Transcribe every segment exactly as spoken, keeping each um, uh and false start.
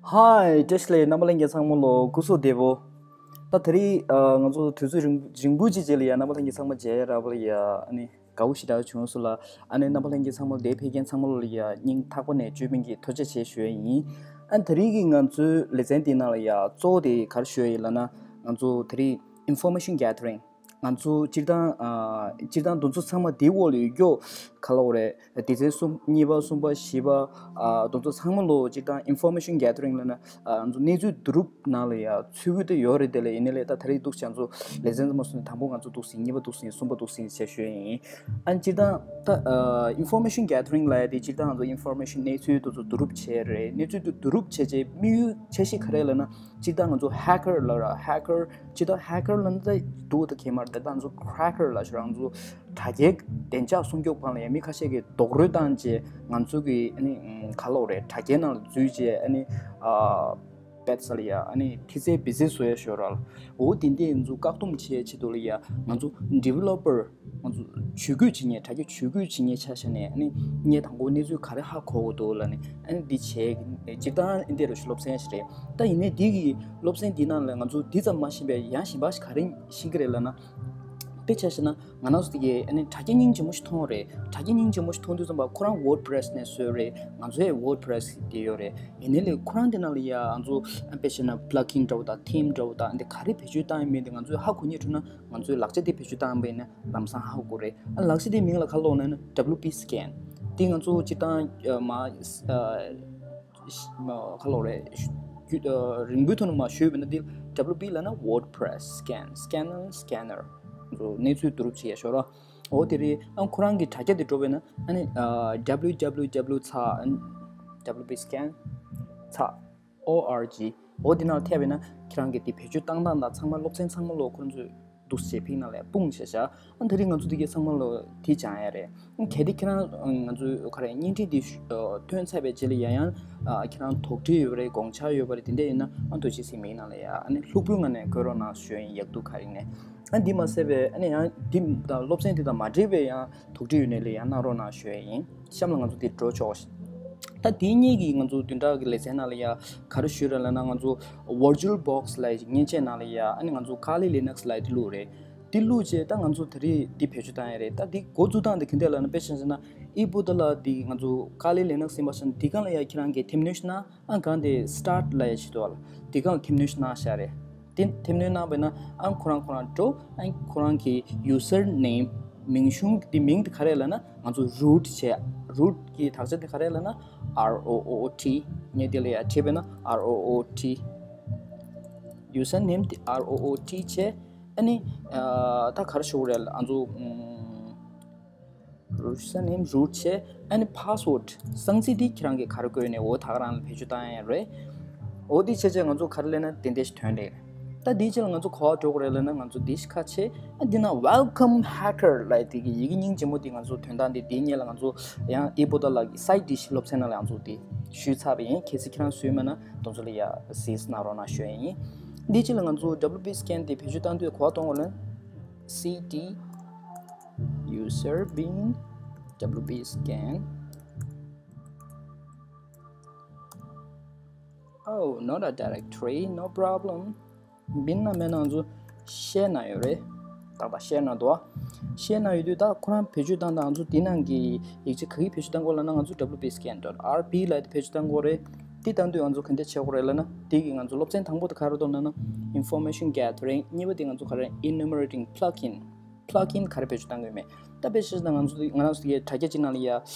ཧའི། བཀྲ་ཤིས་བདེ་ལེགས། རྣམ་པ་ལྷན་རྒྱས་ཚང་མ་ལོ་སྐུ་གཟུགས་བདེ་པོ། ད་དེ་རིང་ཨ་ང་ཚོ་དུས་ཚོད་རིང་རིང་པོ་ཅིག་རྗེས་ལ་ཡ་རྣམ་པ་ལྷན་རྒྱས་ཚང་མ་མཇལ་རག་པ་ལ་ཡ་ཨ་ནི་དགའ་པོ་ཞེ་དྲག་བྱུང་སོང་ལ། ཨ་ནི་རྣམ་པ་ལྷན་རྒྱས་ཚང་མ་ལ་དེ་ཕེབས་མཁན་ཚང་མ་ལོ་ལ་ཡ་སྙིང་ཐག་པ་ནས་བཅོས་མིན་གྱི་ཐུགས་རྗེ་ཆེ་ཞུ་ཡ་ཡིན། ཨ་ནི་དེ་རིང་གི་ང་ཚོའི་ལེ་ཚན་འདི་ནང་ལ་ཡ་གཙོ་བོ་དེ་ག་རེ་ཞུ་ཡ་ཡིན་ལབ་ན། ང་ཚོ་དེ་རིང་information gathering། ང་ཚོ་སྤྱིར་བཏང་ཨ་སྤྱིར་བཏང་དེ་ཚོ་ཚང་མ་དེའི་འོག་ལ་ཡོད་རྒྱུ་ག་ལབ་དགོས་རེད། སྡེ་ཚན་གསུམ། གཉིས་པ། གསུམ་པ། བཞི་པ། ཨ་དེ་ཚོ་ཚང་མ་ལོ་སྤྱིར་བཏང་information gathering ལབ་ན་ཨ་ང་ཚོ་གནས་ཚུལ་བསྡུ་རུབ་ནང་ལ་ཡ་ཚུད་ཀྱི་དེ་ཡོད་རེད། དེ་ལ་ཡིན་ནའི་ལས་ད་དེ་རིང་འདུག་སེ་ང་ཚོ་ལེ་ཚན་ཙམ་མ་སོང་ནས་དང་པོ་ང་ཚོ་འདུག་སེ་གཉིས་པ་འདུག་སེ་གསུམ་པ་འདུག་སེ་བྱས་ཞུ་ཡ་ཡིན། ཨ་སྤྱིར་བཏང་ད་ཨ་information gathering ལབ་ཡ་དེ་སྤྱིར་བཏང་ང་ཚོ་information གནས་ཚུལ་དེ་ཚོ་བསྡུ་རུབ་བྱས་རེད། གནས་ཚུལ་དེ་བསྡུ་རུབ་བྱས་རྗེས་དམིགས་ཡུལ་འཆར་གཞི་ག་རེ་ལབ་ན། སྤྱིར་བཏང་ང་ཚོ་hacker ལབ་ར། hacker སྤྱིར་བཏང་hacker ལབ་ན་ད་འདུག་ད་གལ་མར་ད་ལྟ་ང་ཚོ་cracker ལབ་ཤོག་ར། ང་ཚོ་དྲ་རྒྱའི་བདེ་འཇགས་སྲུང་སྐྱོབ་སྒང་ལ་ཡ་མི་ཁ་ཤས་ཀྱིས་རྡོག་རོལ་བཏང་རྗེས་ང་ཚོ་གི་ཨ་ནི་ག་ལབ་དགོས་རེད། དྲ་རྒྱའི་ནང་ལ་འཛུལ་རྗེས་ཨ་ནི་ཨ་པད་ས་ལ་ཡ་ཨ་ནི་ཐི་ཚེ་བི་ཚེ་བཟོ་ཡ་ཤོག་ར། འོ་དེ་འདྲས་ང་ཚོ་བཀག་སྡོམ་བྱེད་ཆེད་དུ་ལ་ཡ་ང་ཚོ་developer ང་ཚོ་ཇུས་འགོད་བྱེད་མཁན། དྲ་རྒྱ་ཇུས་འགོད་བྱེད་མཁན་ཆ་བཞག་ནས་ཨ་ནི་ངས་དང་པོ་གནས་ཚུལ་ག་རེ་ཧ་གོ་དགོས་འདུག་ལབ་ནས་ཨ་ནི་འདི་བྱས། སྤྱིར་བཏང་འདི་འདྲ་ཞིག་སློབ་ཚན་ཞིག་རེད། ད་ཡིན་ནའི་འདི་གི་སློབ་ཚན་འདི་ནང་ལ་ང་ཚོ་འདི་ཙམ་མ་ཤེས་པའི་ཡང་གཞན་པ་ཞིག་ག་རེ་ཤེས་ཀྱི་རེད་ལབ་ན། དཔེ་ཆ་བཞག་ན་ང་རང་ཚོ་དེ་གའི་ཨ་ནི་དྲ་རྒྱ་སྙིང་རྗེ་མོ་ཞིག་མཐོང་རེད། དྲ་རྒྱ་སྙིང་རྗེ་མོ་ཞིག་མཐོང་དུས་ཙམ་པ་ཁོ་རང་WordPress ནས་བཟོས་རེད། ང་ཚོའི་WordPress དེ་ཡོད་རེད། ཡིན་ནའི་ལས་ཁོ་རང་དེ་ནང་ལ་ཡ་ང་ཚོ་དཔེ་བཞག་ན་plugin འདྲ་བོ་དང་theme འདྲ་བོ་དང་འདི་ག་རེ་བེད་སྤྱོད་བཏང་ཡོད་མེད་དེ་ང་ཚོས་ཧ་གོ་སྙིང་བྲོ་ན། ང་ཚོའི་ལག་ཆ་དེ་བེད་སྤྱོད་བཏང་པ་ཡིན་ན་ལམ་སང་ཧ་གོ་རེད། ཨ་ལག་ཆ་དེའི་མིང་ལ་ག་ལབ་ན་W P scan། དེ་ང་ཚོ་སྤྱིར་བཏང་ཨ་མ་ཨ་མ་ག་ལབ་རེད། རྒྱུ་ཨ་རིང་པོའི་ཐོག་ནས་མ་ཞུས་པ་ཡིན་ན་དེ་W P ལབ་ན་WordPress scan scanner scanner ང་ཚོ་གནས་ཚུལ་བསྡུ་རུབ་བྱེད་ཡ་ཤོག་ར། འོ་དེ་རེད། ཨ་ཁོ་རང་གི་དྲ་རྒྱ་དེ་འགྲོ་བས་ན་ཨ་ནི་ཨ་W W W ཚ་W P scan ཚ། O R G འོ་དེ་ནང་ཐེབས་པས་ན་ཁྱེད་རང་གི་དེ་བེད་སྤྱོད་བཏང་སྟངས་དང་ཚང་མ་སློབ་ཚན་ཚང་མ་ལོ་ཁོ་ཚོས་འདུག་སེ་ཕིག་ནང་ལ་སྤུངས་བྱས་བཞག་ཨ་དེ་རིང་ང་ཚོ་དེ་གའི་ཚང་མ་ལོ་དེ་སྦྱང་ཡ་རེད། ཨ་གལ་ཏེ་ཁྱེད་རང་ང་ཚོའི་ག་རེ་བརྙན་འཕྲིན་འདི་ཐོན་ཚར་བའི་རྗེས་ལ་ཡང་ཡང་ཨ་ཁྱེད་རང་དོགས་འདྲི་ཡོད་པ་རེད། དགོངས་འཆར་ཡོད་པ་རེད། དེ་འདྲ་ཡིན་ན་ཨ་ཐུགས་རྗེ་ཆེ་མིང་ནང་ལ་ཡ་ཨ་ནི་ལྷུག་པོའི་ངང་ནས་བཀོད་རོགས་གནང་ཞུ་ཡ་ཡིན། ཡག་སྡུག་ག་རེ་ཡིན་ནའི། ཨ་འདི་མ་ཟད་པའི་ཨ་ནི་ཡང་འདི་དང་སློབ་ཚན་འདི་དང་མ་འབྲེལ་བའི་ཡང་དོགས་འདྲི་ཡོད་ནའི་ལ་ཡང་གནང་རོགས་གནང་ཞུ་ཡ་ཡིན། གཤམ་ལ་ང་ཚོ་འདིར་འགྲོ་ཆོག་ད་དེའི་སྔོན་གྱི་ང་ཚོ་བདུན་ཕྲག་གི་ལེ་ཚན་ནང་ལ་ཡ་ག་རེ་ཞུས་རེད་ལབ་ན། ང་ཚོ་VirtualBox ལབ་ཡ་ཅིག་མཉེན་ཆས་ནང་ལ་ཡ་ཨ་ནི་ང་ཚོ་Kali Linux ལབ་ཡ་དེ་བླུགས་རེད། དེ་བླུགས་རྗེས་ད་ང་ཚོ་ད་རེས་འདི་བེད་སྤྱོད་བཏང་ཡ་རེད། ད་འདི་འགོ་འཛུགས་སྟངས་དེ་ག་འདྲས་ལབ་ན། དཔེ་བཞག་ན་ཨི་བུ་ད་ལ་འདི་ང་ཚོ་Kali Linux ཡིན་པ་ཤ་ན་འདི་སྒང་ལ་ཡ་ཁྱེད་རང་གིས་མཐེབ་གནོན་ཞུ་ན། ཨ་གང་དེ་start ལབ་ཡ་ཞིག་འདུག་ཨ་ལ། དེ་གང་མཐེབ་གནོན་ཞིག་གནང་བཞག་རེད། དེ་མཐེབ་གནོན་གནང་བས་ན་ཨ་ཁོ་རང་ཁོ་རང་འགྲོ། ཨ་ཁོ་རང་གི་user name མིང་གཞུང་དེ་མིང་དེ་ག་རེ་ལབ་ན། ང་ཚོ་root བྱས། root གི་དག་ཆ་དེ་ག་རེ་ལབ་ན་R O O T། ངས་དེ་ལ་ཡ་བྲིས་པས་ན་R O O T། user name དེ R O O T བྱས། ཨ་ནི་ཨ་ད་ག་རེ་ཞུ་དགོས་རེད་ལབ་ན། ང་ཚོ་ཨམ། root username root བྱས། ཨ་ནི་password གསང་ཚིག་འདི་ཁྱེད་རང་གིས་ག་རེ་བཀོད་ནས་འོ་ད་ག་རང་ལ་བེད་སྤྱོད་བཏང་ཡ་རེད། འོ་འདི་བྱས་རྗེས་ང་ཚོ་ག་རེ་ལབ་ན་དེ་འདྲ་ཞིག་ཐོན་རེད། ད་འདིའི་རྗེས་ལ་ང་ཚོ་ག་པར་འགྲོ་དགོས་རེད་ལབ་ན། ང་ཚོ་འདི་ཞིག་ཁ་ཕྱེ། ཨ་འདི་ན་welcome hacker ལབ་དེ་གི་ཡི་གེ་སྙིང་རྗེ་མོ་འདི་ང་ཚོ་དོན་དག་འདི་འདིའི་སྔོན་ལ་ང་ཚོ་ཡང་ཨི་བུ་ད་ལ་གི་site འདི་ཞིག་སློབ་ཚན་ནང་ལ་ང་ཚོ་འདི་ཞུས་ཚར་བ་ཡིན། གལ་སྲིད་ཁྱེད་རང་བཟོས་མེད་ན་དེ་ཚོ་ལ་ཡ་གཟིགས་གནང་རོགས་གནང་ཞུ་ཡ་ཡིན། འདིའི་རྗེས་ལ་ང་ཚོ་W P scan འདི་བེད་སྤྱོད་བཏང་དུས་ག་པར་གཏོང་དགོས་ལབ་ན། C D user bin W P scan. Oh, not a directory, no problem. bin ན་མེད་ན་ང་ཚོ་share ན་ཡོད་རེད། ཏག་ཏག་share ན་འདུག share ན་ཡོད་དུས་ད་ཁོ་རང་བེད་སྤྱོད་བཏང་སྟངས། ང་ཚོ་འདི་ནང་གི་ཡིག་ཆ་ག་གི་བེད་སྤྱོད་བཏང་དགོས་ལབ་ན། ང་ཚོ W P scan dot R P ལབ་དེ་བེད་སྤྱོད་བཏང་དགོས་རེད། དེ་བཏང་དུས་ང་ཚོ་ག་འདྲ་བྱེད་དགོས་རེད་ལབ་ན། དེ་གི་ང་ཚོ་སློབ་ཚན་དང་པོ་དེ་ག་རེ་འདུག་ལབ་ན། information gathering། གཉིས་པ་དེ་ང་ཚོ་ག་རེ། enumerating plugin། plugin ག་རེ་བེད་སྤྱོད་བཏང་དགོས་མེད། ད་དཔེ་བཞག་ན་ང་ཚོ་ང་རང་ཚོ་དེ་གའི་དྲ་རྒྱ་ཅིག་ནང་ལ་ཡ་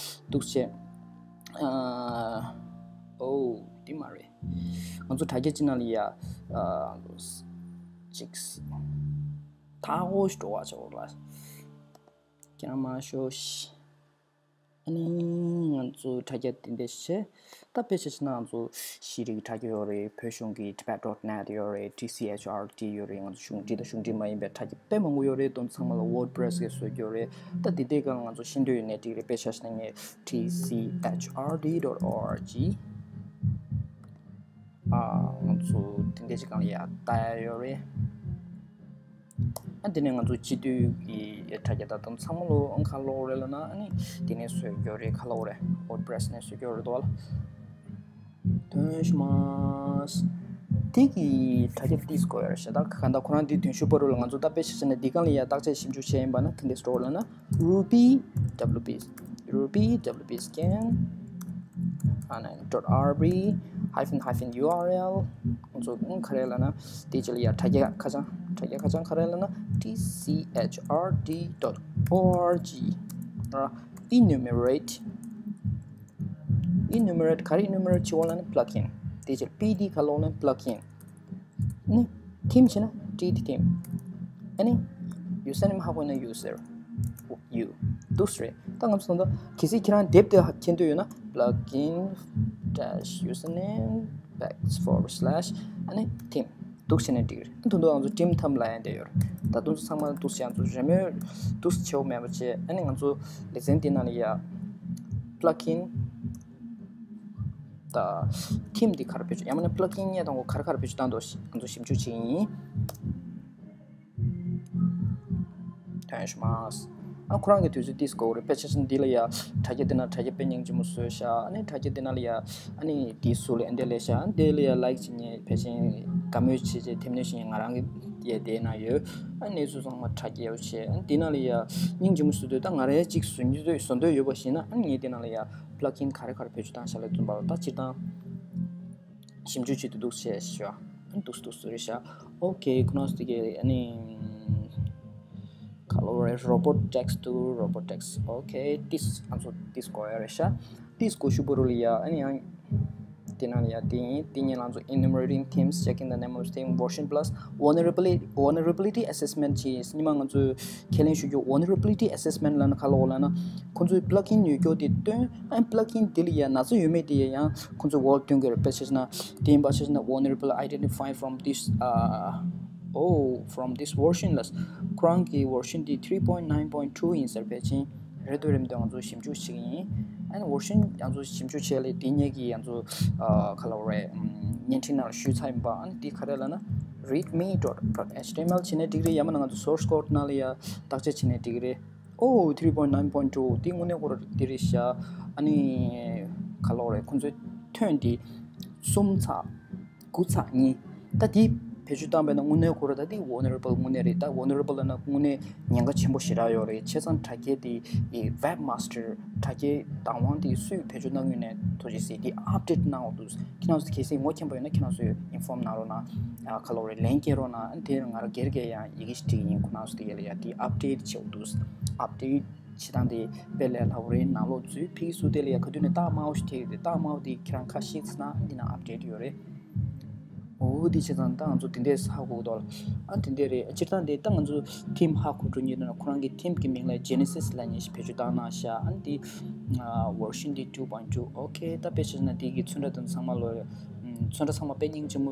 འདུག་བྱས། ཨ་ཨོ་དེ་མ་རེད། ང་ཚོ་དྲ་རྒྱ་ཅིག་ནང་ལ་ཡ་ཨ་ཅིག་ཐག་འོ་ཞིག་འགྲོ་བ་ཆོག་ལ། ཁྱེད་རང་མ་ཤོག་ཨ་ནི་ང་ཚོ་དྲ་རྒྱ་དེ་འདྲ་བྱས། ད་དཔེ་ཆ་བཞག་ན་ང་ཚོ་ཤེས་རིག་དྲ་རྒྱ་ཡོད་རེད། བོད་གཞུང་གི་tibet dot net ཡོད་རེད། T C H R D ཡོད་རེད། ང་ཚོ་གཞུང་འབྲེལ་དང་གཞུང་འབྲེལ་མ་ཡིན་པའི་དྲ་རྒྱ་དཔེ་མང་པོ་ཡོད་རེད། དེ་ཚང་མ་ལ་WordPress གིས་བཟོ་རྒྱུ་རེད། ད་དེ་དེ་གང་ང་ཚོ་ཤེས་འདོད་ཡོད་ནའི་འགྲིག་རེད། དཔེ་ཆ་བཞག་ན་ངས་T C H R D dot O R G ཨ་ང་ཚོ་དེ་འདྲ་ཅིག་གང་ལ་ཡ་ལྟ་ཡ་ཡོད་རེད། ཨ་དེ་ནས་ང་ཚོ་སྤྱི་འཐུས་ཀྱི་དྲ་རྒྱ་ད་དུང་ཚང་མ་ལོ་ཨང་ཁ་ལོ་རེད་ལ་ན། ཨ་ནི་དེ་ནས་བཟོས་རྒྱུ་རེད། ཁ་ལོ་རེད། WordPress ནས་བཟོས་རྒྱུ་རེད་དོ་ལ། ཐོན་ཤི་མ་སི། དེ་གི་དྲ་རྒྱ་ཏིས་གོ་ཡར་ཤ་ད་ག་ད་ཁོ་རང་འདི་དོན་ཞུ་པ་རུ་ལ་ང་ཚོ་ད་དཔེ་ཆ་བྱས་ན་འདི་གང་ལ་ཡ་བརྟག་དཔྱད་ཞིབ་འཇུག་བྱས་ཡིན་པ་ན་དེ་འདྲའི་སྟོར་ལ་ན་Ruby W P Ruby W P scan ཨ་ནི་dot R B hyphen hyphen U R L ང་ཚོ་ག་རེ་ལ་ན་དེ་ཅི་ལ་ཡ་དྲ་རྒྱ་ཁ་བྱང་དྲ་རྒྱ་ཁ་བྱང་ག་རེ་ལ་ན T C H R D dot O R G enumerate enumerate ག་རེ་enumerate བྱེད་འོ་ལ་ན་plugin དེ་ཅི་P D ག་ལོག་ལ་ན་plugin ནི་theme བྱས་ན་T D theme ཨ་ནི་username ཧ་གོ་ན་user you འདུག་སེ་རེད། ད་ང་ཚོ་ད་གལ་སྲིད་ཁྱེད་རང་དེབ་དེ་མཁྱེན་འདོད་ཡོད་ན་plugin dash username back forward slash ཨ་ནི་theme འདུག་བྱས་ན་འགྲིག་རེད། ད་དུང་ང་ཚོ་ཊིམ་ཐམ་ལ་ཡང་བསྡད་ཡོད་རེད། ད་དུང་ཚང་མ་འདུག་བྱས་ང་ཚོ་རེ་མོས་འདུག་བྱེད་འོ་མེད་པ་བྱས་ཨ་ནི་ང་ཚོ་ལེ་ཚན་དེ་ནང་ལ་ཡ་plugin ད་theme འདི་ག་རེ་བེད་སྤྱོད་ཡང་མིན་ན་plugin ཡང་དང་པོ་ག་རེ་ག་རེ་བེད་སྤྱོད་བཏང་འདུག་ང་ཚོ་ཞིབ་འཇུག་བྱེད་ཀྱི་ཡིན། ཐོན་ཤི་མ་སི། ཨ་ཁོ་རང་གི་དུས་ཚོད་ཏིས་གོ་རེད། དཔེ་ཆ་ཆེན་འདི་ལ་ཡ་དྲ་རྒྱ་འདི་ན་དྲ་རྒྱ་དཔེ་སྙིང་རྗེ་མོ་བཟོས་ཤག་ཨ་ནི་དྲ་རྒྱ་འདི་ན་ལ་ཡ་ཨ་ནི་དེའི་སུ་ལ་ཨ་འདི་ལས་ཤག་ཨ་འདི་ལ་ཡ་ལའིག་བྱེད་ཉེ་ཕལ་ཆེན་དགའ་མོས་བྱེད་བྱེད་ཐེབས་ནས་ཤིང་ང་རང་གི་ཡས་དེའི་ནང་ཡོད། ཨ་ནི་ཚོ་ཚང་མ་དྲ་རྒྱ་ཡོད་བྱས་ཨ་འདི་ན་ལ་ཡ་སྙིང་རྗེ་མོ་བཟོ་དུས་ད་ང་རའི་གཅིག་བཟོ་རྒྱུ་བཟོ་འདོད་ཡོད་པ་ཞིག་ན་ཨ་ངས་འདི་ན་ལ་ཡ་plugin ག་རེ་ག་རེ་བེད་སྤྱོད་བཏང་ཤག་ལ་བཙུན་པ་ལ་ད་སྤྱིར་བཏང་ཞིབ་འཇུག་བྱེད་དུ་འདུག་ཞེས་ཞུ་བ། འདུག་འདུག་ཟེར་ཤག་ཨོ་ཁེ། ཁོ་ན་སྟེ་གེ་ཨ་ནི་ཁ་ལོ་རེ་robot text to robot text ཨོ་ཁེ། ཏིས་ཨ་ཚོ་ཏིས་གོ་ཡ་རེ་ཤག་ཏིས་གོ་ཤུ་པོ་རུ་ལི་ཡ་ཨ་ནི་ཡང་དེ་ན་ལི་ཡ་དེ་ཡིན་དེ་ཉིན་ལ་ཚོ་enumerating themes checking the name of theme version plus vulnerability vulnerability assessment ཅེས་ཉི་མ་ང་ཚོས་ཁས་ལེན་ཞུ་རྒྱུ་vulnerability assessment ལ་ན་ཁ་ལོ་ལ་ན་ཁོ་ཚོའི་plugin ཡོད་རྒྱུ་དེ་སྟོན། ཨ་plugin དེ་ལ་ཡ་ན་ཚ་ཡོད་མེད་དེ་ཡ་ཡང་ཁོ་ཚོ་work སྟོན་གྱི་རེད། དཔེ་ཆ་བཞག་ན་དེ་ཡིན་པ་ཆ་བཞག་ན་vulnerable identified from this uh oh from this version ལ་ཁོ་རང་གི་version དེ three point nine point two ཡིན་ཟེར་བས་ཅིང་རེད་འདུག་རེད་མི་འདུག་ང་ཚོ་ཞིབ་འཇུག་བྱེད་ཀྱི་ཡིན། ཨ་ནི་version ང་ཚོ་ཞིབ་འཇུག་བྱས་ལས་དེ་ཉིད་ཀྱི་ང་ཚོ་ཨ་ག་ལ་རེད་བརྙན་འཕྲིན་ནང་ལ་ཞུས་ཚར་ཡིན་པ། ཨ་ནི་དེ་ག་རེ་ལ་ན་readme dot html བྱས་ནས་འགྲིག་རེད། ཡང་མིན་ན་ང་ཚོ་source code ནང་ལ་ཡ་བརྟག་དཔྱད་བྱས་ནས་འགྲིག་རེད། ཨོ་three point nine point two དེ་དངོས་གནས་ཁོ་རང་དེ་རེད་ཤག་ཨ་ནི་ག་ལོག་རེད། ཁོ་ཚོའི་ཐོན་དེ་གསུམ་ཚེག་དགུ་ཚེག་གཉིས། ད་དེ་བེད་སྤྱོད་བཏང་པས་ན་དངོས་གནས་ཁོ་རང་ད་དེ་vulnerable དངོས་གནས་རེད། ད་vulnerable ལ་ན་དངོས་གནས་ཉེན་ཁ་ཆེན་པོ་ཞེ་དྲག་ཡོད་རེད། བྱས་ཙང་དྲ་རྒྱའི་དེ་webmaster དྲ་རྒྱའི་བདག་དབང་དེ་སུས་བེད་སྤྱོད་གནང་ཡོད་ནས་ཐོ་ཅི་སི་དེ་update གནང་འོ་འདུག་ཁྱེད་རང་ཚོ་གལ་སྲིད་ངོ་མཁྱེན་པ་ཡོད་ན་ཁྱེད་རང་ཚོས་inform གནང་རོགས་གནང་། ཨ་ག་ལོག་རེད། ལན་སྐྱེལ་རོགས་གནང་། དེ་ང་རང་སྒེར་གྱི་ཡང་ཡི་གེ་ཞིག་བྲིས་ཡིན། ཁོ་རང་ཚོ་དེ་ཡ་ལ་ཡ་དེ་update བྱེད་འོ་འདུག update བྱེད་སྟངས་དེ་དཔེ་ལས་སླ་པོ་རེད། ནང་ལོགས་འཛུལ་ཕི་སུ་དེ་ལ་ཡ་ག་དུས་ནས་རྟགས་དམར་པོ་ཞིག་ཐེབས་ཡོད་དེ་རྟགས་དམར་པོ་དེ་ཁྱེད་རང་ཁ་ཤེས་ཚེ་ན་འདི་ན་update ཡོད་རེད། འོ་དེ་བྱས་ཙང་ད་ང་ཚོ་དེ་འདྲས་ཧ་གོ་གི་འདུག་ཨ་དེ་འདྲས་རེད། སྤྱིར་བཏང་དེ་ད་ང་ཚོ་theme ཧ་གོ་འགྲོ་ཉེ་དུ་ན་ཁོ་རང་གི་theme གི་མིང་ལ་Genesis ལབ་མཁན་ཞིག་བེད་སྤྱོད་བཏང་གནང་ཤག་ཨ་ནི་དེ་version དེ two point two okay ད་དཔེ་བྱས་ན་དེ་གི་ཚོན་ཁྲ་དང་ཚང་མ་ལོ་ཚོན་ཁྲ་ཚང་མ་དཔེ་སྙིང་རྗེ་མོ།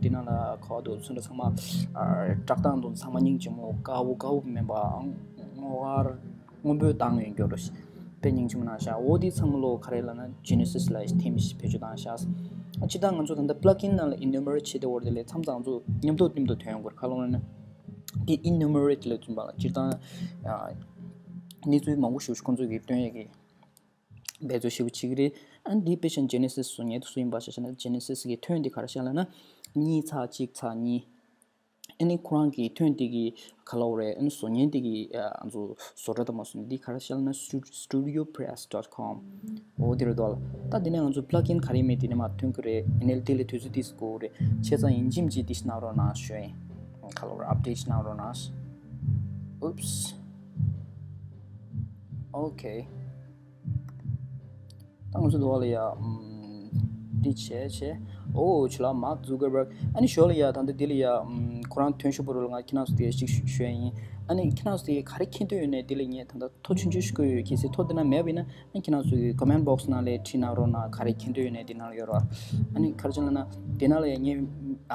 དེ་ནང་ལ་ག་བ་འདུག་ཚོན་ཁྲ་ཚང་མ་བཀྲག་མདངས་དང་ཚང་མ་སྙིང་རྗེ་མོ་དཀར་པོ་དཀར་པོ་མིན་པ་སྔོ་དཀར་སྔོན་པོའི་བཏང་ཡོད་འགྱུར་རོ་ཞིག་དཔེ་སྙིང་རྗེ་མོ་གནང་ཤག་འོ་དེ་ཚང་མ་ལོ་ག་རེ་ལབ་ན་Genesis ལ་theme ཞིག་བེད་སྤྱོད་བཏང་ཤག་ཨ་སྤྱིར་བཏང་ང་ཚོ་ད་ལྟ་plugin ནང་ལ་enumerate བྱེད་དེ་འོར་དེ་ལས་མཚམས་མཚམས་ང་ཚོ་མཉམ་དུ་མཉམ་དུ་ཐོན་ཡོང་དགོས་རེད། ག་ལོ་ན་དེ་enumerate ལ་བཙུན་པ་ལ་སྤྱིར་བཏང་གནས་ཚུལ་མང་པོ་ཞིག་ཁོང་ཚོ་གིས་སྟོན་ཡས་ཀྱི་འབད་རྩོལ་ཞེ་པོ་བྱེད་ཀྱི་རེད། ཨ་ནི་འདི་དཔེ་ཆ་Genesis བཟོ་མཁན་དེ་སུ་ཡིན་པ་ཞེས་བྱས་ན་Genesis གི་ཐོན་འདི་ག་རེ་བཤད་ལབ་ན་གཉིས་ཚེག་གཅིག་ཚེག་གཉིས། ཨ་ནི་ཁོ་རང་གི་ཐོན་འདི་གི་ག་ལབ་རེད། ཨ་ནི་བཟོ་མཁན་འདི་གི་ཨ་ང་ཚོ་བཟོ་གྲྭ་དང་མ་བཟོ་མཁན་འདི་ག་རེ་བཤད་ལབ་ན་studio press dot com འོ་དེ་རེད་དོ། ད་འདི་ནས་ང་ཚོ་plugin ག་རེ་མེད་དེ་ནས་མར་ཐོན་གི་རེད། ཨ་ནི་དེ་ལས་དུས་ཚོད་ཏིས་དགོས་རེད། བྱས་ཙང་ཡིན་གཅིག་མིན་གཅིག་ཏིས་གནང་རོགས་གནང་ཞུ་ཡིན། ག་ལབ་རེད། update གནང་རོགས་གནང་། Oops okay ད་ང་ཚོ་འདི་བ་ལ་ཡ་འདི་བྱས་བྱས། ཨོ་ཆུ་ལ་Mark Zuckerberg ཨ་ནི་ཞོར་ལ་ཡ་ད་ལྟ་འདི་ལ་ཡ་ཁོ་རང་ཐོན་ཤོག་བུ་རུ་ལ་ང་ཁྱེད་རང་ཚོ་དེ་ཞིག་ཞུ་ཡ་ཡིན། ཨ་ནི་ཁྱེད་རང་ཚོ་དེ་ག་རེ་མཁྱེན་འདོད་ཡོད་ནས་འདི་ལ་ངས་ད་ལྟ་ཐོ་ཆུང་ཆུང་ཞིག་བཀོད་ཡོད། གལ་སྲིད་ཐོ་འདི་ན་མེད་པ་ཡིན་ན་ཨ་ནི་ཁྱེད་རང་ཚོ་གི་comment box ནང་ལ་བྲིས་གནང་རོགས་གནང་། ག་རེ་མཁྱེན་འདོད་ཡོད་ནས་འདི་ནང་ལ་ཡོད་རོགས། ཨ་ནི་ག་རེ་བྱས་ལབ་ན་དེ་ནང་ལ་ཡ་ངས་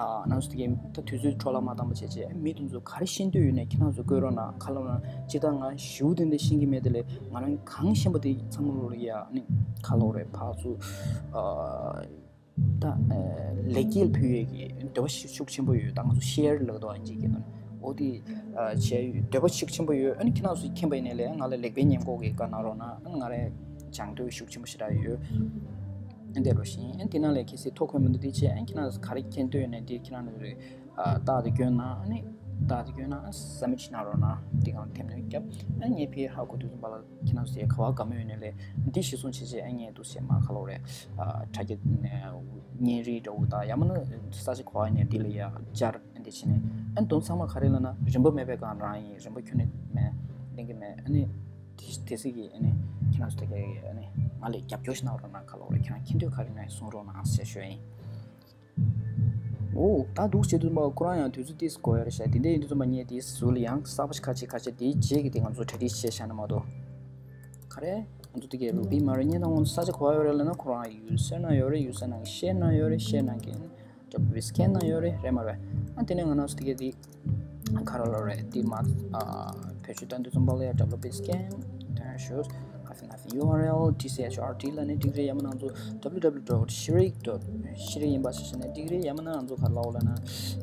ཨ་ནང་ཚོ་དེ་གའི་ད་དུས་ཚོད་འཕྲོ་བརླག་མ་བཏང་པ་བྱས་བྱས་མི་དེ་ཚོ་ག་རེ་ཤེས་འདོད་ཡོད་ནས་ཁྱེད་རང་ཚོ་བཀོད་རོགས་གནང་། ག་ལབ་ན་ཅི་ད་ང་ཞིའུ་དེ་འདྲ་ཤེས་ཀྱི་མེད། དེ་ལས་ང་རང་གང་ཤེས་པ་དེ་ཚང་མ་ལོ་ལ་ཡ་ནི་ག་ལབ་རེད། ཕར་ཚུར་ཨ་ད་ལེགས་སྐྱེས་ཕུལ་ཡས་ཀྱི་འདོད་པ་ཤུགས་ཤུགས་ཆེན་པོ་ཡོད། ད་ང་ཚོ་share ལབ་དོ་ཨིན་ཇི་གི་ནང་འོ་དེ་བྱས་ཡོད། འདོད་པ་ཤུགས་ཆེན་པོ་ཡོད། ཨ་ནི་ཁྱེད་རང་ཚོ་མཁྱེན་པ་ཡིན་ནའི་ལས་ང་ལ་ལེགས་སྤེལ་ཉེས་འགོག་གི་བཀའ་གནང་རོགས་གནང་། ཨ་ནི་ང་རང་སྦྱང་འདོད་ཤུགས་ཆེན་པོ་ཞེ་དྲག་ཡོད། ཨ་འདི་རུ་ཤིང་ཨ་འདི་ནང་ལས་གལ་སྲིད་ཐོ་འཁོད་མི་འདུག་དེ་བྱས་ཨ་ཁྱེད་རང་ག་རེ་མཁྱེན་འདོད་ཡོད་ནས་དེ་ཁྱེད་རང་ནས་རེད། རྟགས་དེ་བསྐྱོན་ན་ཨ་ནི་རྟགས་དེ་བསྐྱོན་ན་ཨ་སབ་མིཊ་གནང་རོགས་གནང་། དེ་གང་ཐེམ་ནས་རྒྱབ་ཨ་ངས་ཕྱིར་ཧ་གོ་དུས་ཙམ་པ་ལ་ཁྱེད་རང་ཚོ་ག་བ་དགའ་མོས་ཡོད་ནས་ལས་འདི་གཞི་བཟུང་བྱས་བྱས་ཨ་ངས་འདུག་བྱས་མ་ག་ལོ་རེད། དྲ་རྒྱ་བརྙན་རིས་འདྲ་བོ་དང་ཡང་མིན་ན་ས་ཆ་ག་བ་ཡིན་ནས་འདི་ལ་ཡ་བཅར། འདི་བྱས་ནས་ཨ་ནི་དོན་ཚང་མ་ག་རེ་ལབ་ན་རིན་པ་མེད་པའི་སྒང་རང་ཡིན། རིན་པ་ཁྱོན་ནས་མེད། ལེན་གི་མེད། ཨ་ནི་དེ་དེ་སྲིད་ཀྱི་ཨ་ནི་ཁྱེད་རང་ཚོ་ད་ག་ཨ་ནི་ང་ལ་རྒྱབ་སྐྱོར་ཞིག་གནང་རོགས་གནང་། ག་ལོ་རེད། ཁྱེད་རང་མཁྱེན་འདོད་ག་རེ་ན་གསུང་རོགས་གནང་ཟེར་ཞུ་ཡ་ཡིན། འོ་ད་འདུག་བྱེད་དུས་མ་ཁོ་རང་ཡང་དུས་ཚོད་ཏིས་འགོར་ཡ་རེད་ཤག་དེ་འདྲ་ཡིན་དུས་ཙམ་པ་ངས་དེའི་ཟུར་ལ་ཡང་གསར་པ་ཞིག་ཁ་ཕྱེ་ཁ་ཕྱེ་དེའི་རྗེས་ཀྱི་དེ་ང་ཚོ་གྲ་སྒྲིག་བྱས་བཞག་ན་མ་གཏོགས་ག་རེ་ང་ཚོ་དེ་གའི་རུ་པི་མ་རེད། ཉེ་དང་ང་ཚོ་ས་ཆ་ག་བ་ཡོད་རེད་ལབ་ན་ཁོ་རང་ཡུ་སེར་ནང་ཡོད་རེད། ཡུ་སེར་ནང་གི་ཤེར་ནང་ཡོད་རེད། ཤེར་ནང་གི་ཌབ་ལུ་སི་ཀེན་ནང་ཡོད་རེད། རེད་མ་རེད། ཨ་དེ་ནས་ང་རང་ཚོ་དེ་གའི་དེ་ག་རེ་ལབ་རེད། དེ་མ་ཨ་བེད་སྤྱོད་གཏོང་དུས་ཙམ་པ་ལ་ཡ་ཌབ་ལུ་པི་སི་ཀེན་ཌོཊ་ཤོས་ཧའི་ཕན་ཧའི་ཕན་ཡུ་ཨར་ཨེལ་ཊི་སི་ཨེཆ་ཨར་ཊི་ལབ་ནས་འགྲིག་རེད། ཡང་མིན་ང་ཚོ་ཌབ་ལུ་ཌབ་ལུ་ཌོཊ་ཤེ་རིག་ཌོཊ་ཤེ་རིག་ཡིན་པ་ཞིག་བྱས་ནས་འགྲིག་རེད། ཡང་མིན་ང་ཚོ་ག་རེ་ལབ་ལབ་ན་